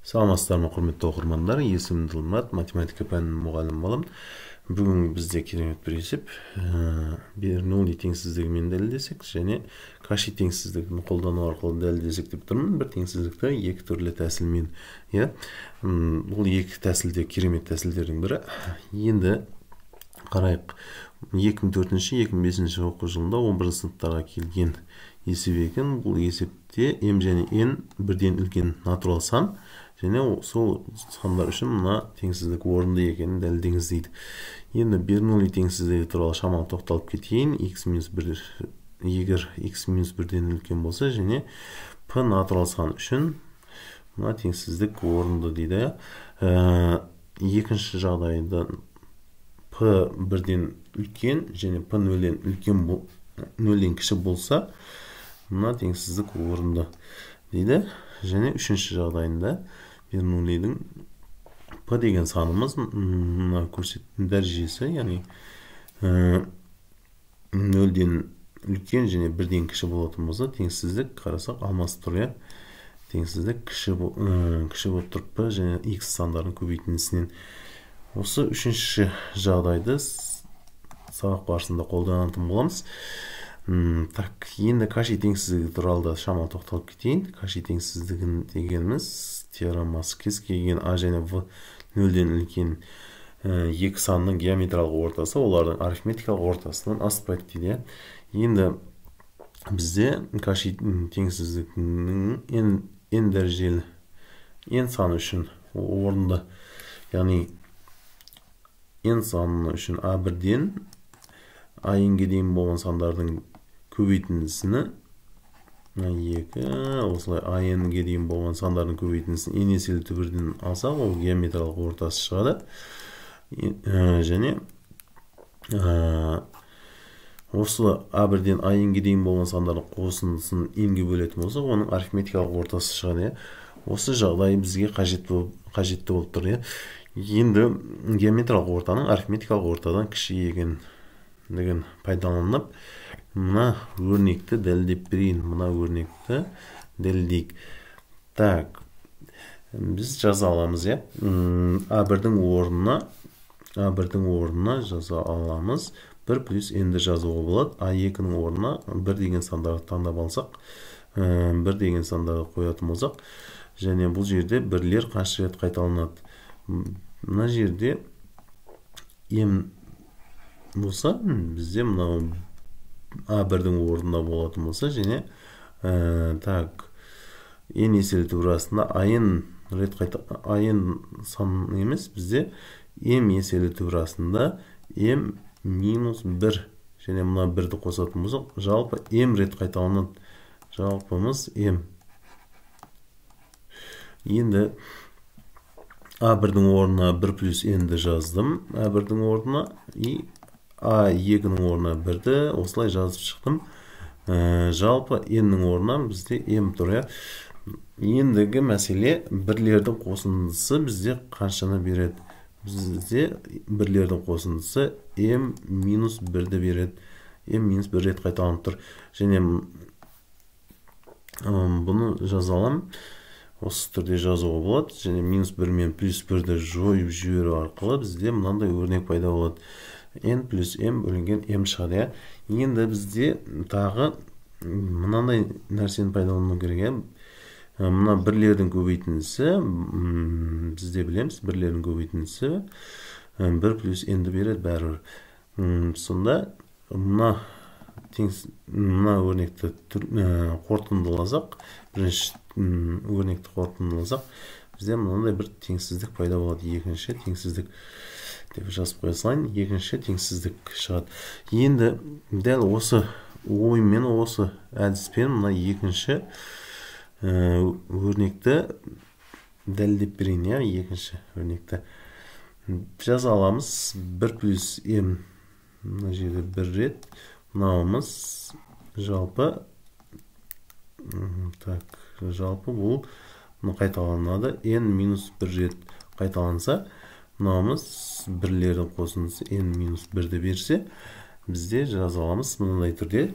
Саламатсыздар ма, құрметті оқырмандар! Есімім Ділмұрат, математика пәнінің мұғалімі боламын. Бүгін бізде керемет бір есеп. Бернулли теңсіздігімен дәлелдесек және Коши теңсіздігін қолдану арқылы дәлелдесек деп тұрмын. Бір теңсіздікті екі түрлі тәсілмен, иә. Бұл екі тәсіл де керемет тәсілдердің бірі. Енді қарайық. 2004-2005 оқу жылында 11 сыныптарға келген есеп екен. Бұл есепте m және n бірден үлкен натурал сан және сол сандар үшін мына теңсіздік орынды екенін дәлелдеңіз дейді. Енді Бернулли теңсіздігі туралы шамалы тоқталып кетейін. X минус 1, егер x минус 1-ден үлкен болса және p натурал сан үшін мына теңсіздік орынды дейді. Екінші жағдайда p бірден үлкен және p нөлден үлкен, нөлден кіші болса, мына теңсіздік орынды дейді. Және үшінші жағдайында Бернуллидің p деген санымыз мына көрсететін дәрежесі, яғни нөлден үлкен және бірден кіші болатын болса, теңсіздік қарасақ алмасып тұр, иә. Теңсіздік кіші болып тұр p және x сандардың көбейтіндісінен. Осы үшінші жағдайды сабақ барысында қолданатын боламыз. Так, енді Коши теңсіздігі туралы да шамалы тоқталып кетейін. Коши теңсіздігін дегеніміз теоремасы кез келген а және в нөлден үлкен екі санның геометриялық ортасы олардың арифметикалық ортасынан аспайды дейді. Енді бізде Коши теңсіздігінің n дәрежелі n саны үшін орынды, яғни n саны үшін а бірден а n-ге дейін болған сандардың көбейтіндісіні 2, осылай а n-ге дейін болған сандардың көбейтіндісін n еселі түбірден алсақ, ол геометриялық ортасы шығады. Және осы а бірден а n-ге дейін болған сандардың қосындысын n-ге бөлетін болсақ, оның арифметикалық ортасы шығады. Осы жағдай бізге қажетті болып тұр. Енді геометриялық ортаның арифметикалық ортадан кіші екендігін пайдаланып, мына өрнекті дәлелдеп берейін. Мына өрнекті дәлелдейік. Так, біз жаза аламыз, иә. А1-дің орнына жаза аламыз. 1 плюс n-ді жазуға болады. А2-нің орнына 1 деген сандарды таңдап алсақ, 1 деген сандарды қоятын болсақ, және бұл жерде бірлер қанша рет қайталанады? Мына жерде m болса, бізде мынау а1-дің орнында болатын болса, және так, n еселі түбір астында а n рет қайта, а n сан емес, бізде m еселі түбір астында m минус 1 және мына 1-ді қосатын болсақ, жалпы m рет қайталанады. Жалпымыз m. Енді а1-дің орнына 1 плюс n-ді жаздым. А1-дің орнына и а2-нің орнына 1-ді осылай жазып шықтым. Жалпы n-нің орнына бізде m тұр, иә. Ендігі мәселе, бірлердің қосындысы бізде қаншаны береді? Бізде бірлердің қосындысы m минус 1-ді береді. M минус 1 рет қайталанып тұр. Және бұны жаза аламын. Осы түрде жазуға болады. Және минус 1 мен плюс 1-ді жойып жіберу арқылы бізде мынандай өрнек пайда болады. N плюс m бөлінген m шығады, иә. Енді бізде тағы мынандай нәрсені пайдалану керек, иә. Мына бірлердің көбейтіндісі, бізде білеміз, бірлердің көбейтіндісі 1 плюс n-ді береді бәрібір. Сонда мына өрнекті қорытындыласақ, бірінші өрнекті қорытындыласақ, бізде мынандай бір теңсіздік пайда болады. Екінші теңсіздік деп жазып қоя салайын. Екінші теңсіздік шығады. Енді дәл осы оймен, осы әдіспен мына екінші өрнекті дәлелдеп берейін, иә. Екінші өрнекті жаза аламыз. 1 плюс m мына жерде 1 рет, мынауымыз жалпы, так, жалпы бұл қайталанады. N минус 1 рет қайталанса, мынауымыз бірлердің қосындысы n минус 1-ді берсе, бізде жаза аламыз мынандай түрде.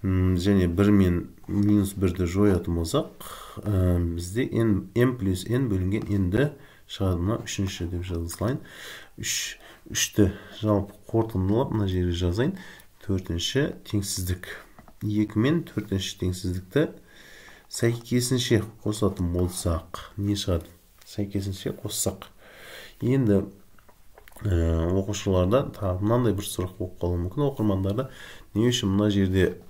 Және 1 мен минус 1-ді жоятын болсақ, Бізде m плюс n бөлінген n-ді шығады. Мына үшінші деп жаза салайын. Үшті жалпы қорытындылап мына жерге жазайын. Төртінші теңсіздік. 2 мен төртінші теңсіздікті сәйкесінше қосатын болсақ, не шығады? Сәйкесінше қоссақ. Енді оқушыларда тағы мынандай бір сұрақ болып қалуы мүмкін. Оқырмандарда не үшін мына жерде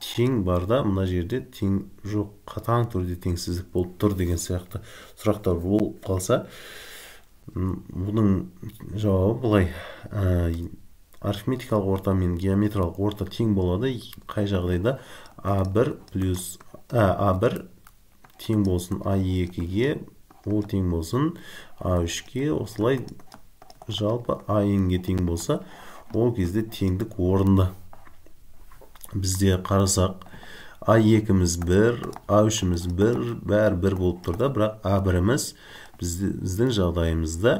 тең бар да, мына жерде тең жоқ, қатаң түрде теңсіздік болып тұр деген сияқты сұрақтар болып қалса, бұның жауабы былай: арифметикалық орта мен геометриялық орта тең болады қай жағдайда? А1 плюс А1 тең болсын А2-ге, ол тең болсын А3-ке, осылай жалпы АН-ге тең болса, ол кезде теңдік орынды. Бізде қарасақ, А2-міз 1, А3-міз 1, бәрі 1 болып тұр да, бірақ А1-іміз біздің жағдайымызда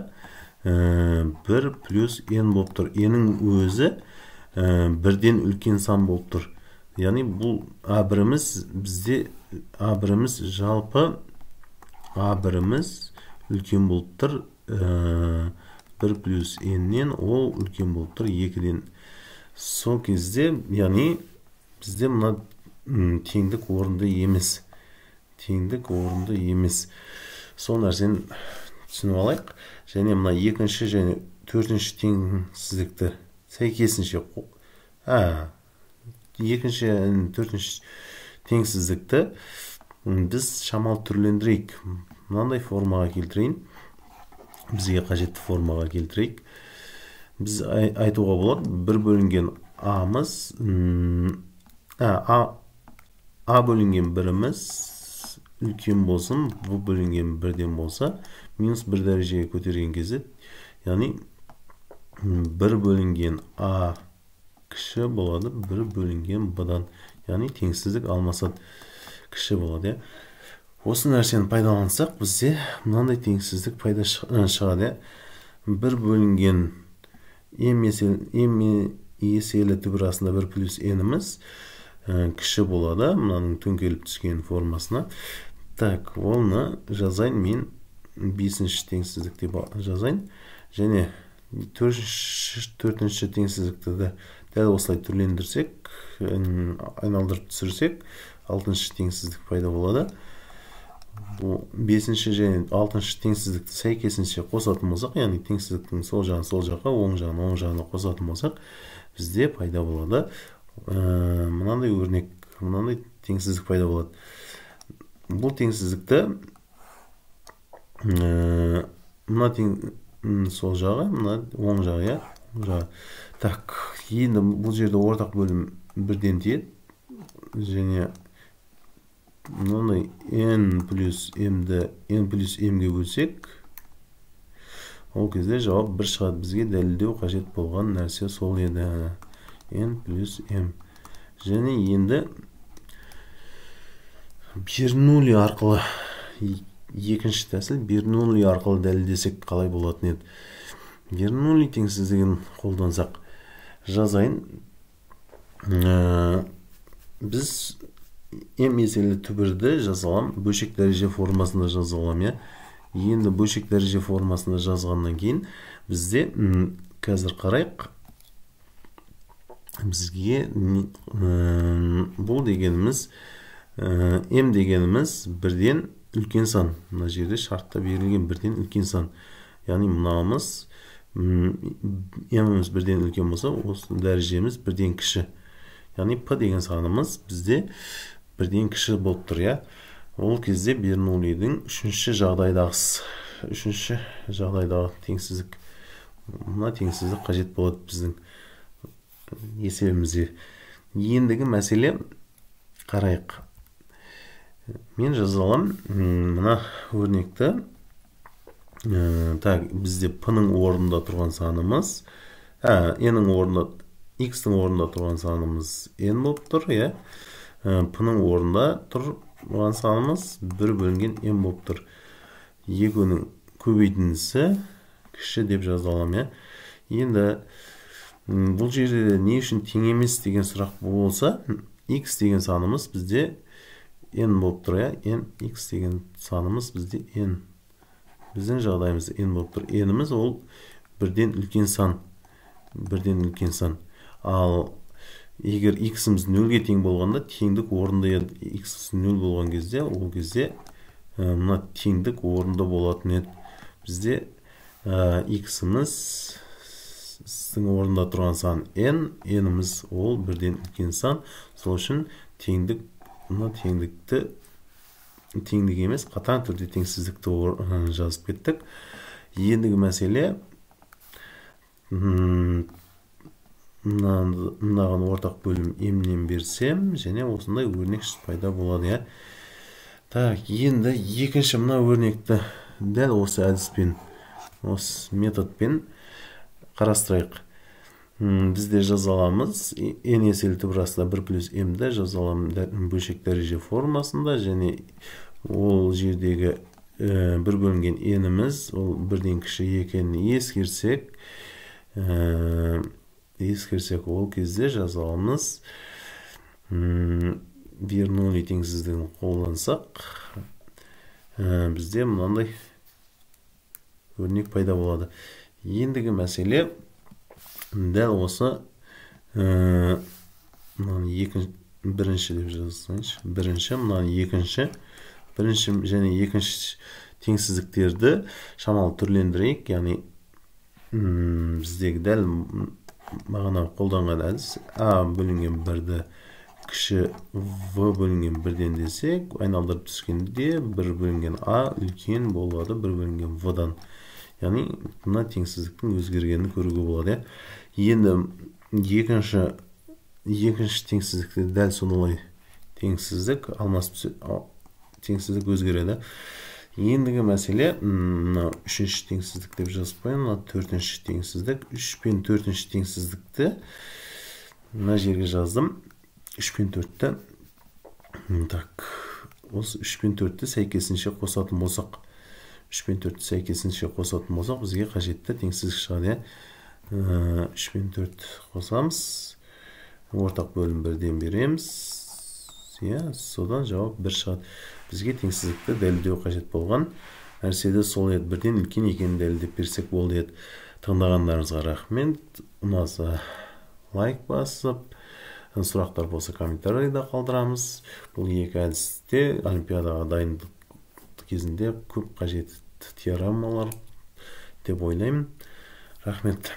1 плюс n болып тұр. N-нің өзі бірден үлкен сан болып тұр. Яғни бұл А1-іміз бізде А1-іміз жалпы А1-іміз үлкен болып тұр 1 плюс n-нен, ол үлкен болып тұр 2-ден. Сол кезде, яғни бізде мына теңдік орынды емес. Теңдік орынды емес. Сол нәрсені түсініп алайық. Және мына екінші және төртінші теңсіздікті сәйкесінше, екінші төртінші теңсіздікті біз шамалы түрлендірейік. Мынандай формаға келтірейін. Бізге қажетті формаға келтірейік. Біз айтуға болады, 1 бөлінген А-мыз, А бөлінген 1-іміз үлкен болсын, В бөлінген 1-ден болса, минус 1 дәрежеге көтерген кезде, яғни 1 бөлінген А кіші болады 1 бөлінген Б-дан. Яғни теңсіздік алмасады, кіші болады. Осы нәрсені пайдалансақ, бізде мынандай теңсіздік пайда шығады. 1 бөлінген m еселі түбір астында 1 плюс n-іміз кіші болады мынаның төңкеріліп түскен формасына. Так, оны жазайын мен 5-ші теңсіздік деп жазайын. Және төртінші теңсіздікті де дәл осылай түрлендірсек, айналдырып түсірсек, 6-шы теңсіздік пайда болады. Бұл 5-ші және 6-шы теңсіздікті сәйкесінше қосатын болсақ, яғни теңсіздіктің сол жағын сол жаққа, оң жағын оң жағына қосатын болсақ, бізде пайда болады мынандай өрнек, мынандай теңсіздік пайда болады. Бұл теңсіздікті мына тең сол жағы, мына оң жағы, иә, оң жағы. Так, енді бұл жерде ортақ бөлім бірден тиеді. Және мынандай n плюс m-ді n плюс m-ге бөлсек, ол кезде жауап 1 шығады. Бізге дәлелдеу қажет болған нәрсе сол еді. N плюс m. Және енді Бернулли арқылы, екінші тәсіл, Бернулли арқылы дәлелдесек қалай болатын еді? Бернулли теңсіздігін қолдансақ, жазайын. Біз m еселі түбірді жаза аламын, бөлшек дәреже формасында жаза аламын, иә. Енді бөлшек дәреже формасында жазғаннан кейін бізде қазір қарайық. Бізге бұл дегеніміз m дегеніміз бірден үлкен сан. Мына жерде шартта берілген бірден үлкен сан. Яғни мынауымыз m-іміз бірден үлкен болса, осы дәрежеміз бірден кіші. Яғни p деген санымыз бізде бірден кіші болып тұр, иә. Ол кезде Бернуллидің үшінші жағдайдағы теңсіздік, мына теңсіздік қажет болады біздің есебімізде. Ендігі мәселе қарайық. Мен жаза аламын мына өрнекті. Так, бізде p-ның орнында тұрған санымыз, n-нің орнында, x-тің орнында тұрған санымыз n болып тұр, иә. P-ның орнында тұрған санымыз 1 бөлінген m болып тұр. Екеуінің көбейтіндісі кіші деп жаза аламын, иә. Енді бұл жерде не үшін тең емес деген сұрақ болса, x деген санымыз бізде n болып тұр, иә, n x деген санымыз бізде n. Біздің жағдайымызда n болып тұр. N-іміз ол бірден үлкен сан. Бірден үлкен сан. Ал егер x-іміз 0-ге тең болғанда, теңдік орынды еді. X 0 болған кезде, ол кезде мына теңдік орынды болатын еді. Бізде x-іміз орнында тұрған сан n, n-іміз ол бірден үлкен сан. Сол үшін теңдік, мына теңдікті теңдік емес, қатаң түрде теңсіздікті жазып кеттік. Ендігі мәселе мынаған ортақ бөлім m-нен берсем, және осындай өрнек пайда болады, иә. Так, енді екінші мына өрнекті дәл осы әдіспен, осы методпен қарастырайық. Бізде жаза аламыз n еселі түбір астында 1 плюс m-ді жаза аламын бөлшек дәреже формасында, және ол жердегі 1 бөлінген n-іміз ол бірден кіші екенін ескерсек, ол кезде жаза аламыз Бернулли теңсіздігін қолдансақ, бізде мынандай өрнек пайда болады. Ендігі мәселе дәл осы мынаны бірінші деп жазсайыншы, бірінші, мынаны екінші, бірінші және екінші теңсіздіктерді шамалы түрлендірейік. Яғни біздегі дәл бағана қолданған әдіс а бөлінген 1-ді кіші в бөлінген 1-ден десек, айналдырып түскенде 1 бөлінген а үлкен болады 1 бөлінген в-дан. Яғни мына теңсіздіктің өзгергенін көруге болады. Енді екінші теңсіздікте дәл сондай теңсіздік алмасып теңсіздік өзгереді. Ендігі мәселе мына үшінші теңсіздік деп жазып қояйын, мына төртінші теңсіздік. 3 пен төртінші теңсіздікті мына жерге жаздым. 3 пен 4-ті, так, осы 3 пен 4-ті сәйкесінше қосатын болсақ, 3 пен 4-ті сәйкесінше қосатын болсақ, бізге қажетті теңсіздік шығады. 3 пен 4 қосамыз, ортақ бөлім 1-ден береміз, иә, содан жауап 1 шығады. Бізге теңсіздікті дәлелдеу қажет болған нәрседе сол еді, бірден үлкен екенін дәлелдеп берсек болды еді. Тыңдағандарыңызға рахмет. Ұнаса лайк басып, сұрақтар болса комментарийда қалдырамыз. Бұл екі әдісте олимпиадаға дайындық кезінде көп қажетті теоремалар деп ойлаймын. Рахмет.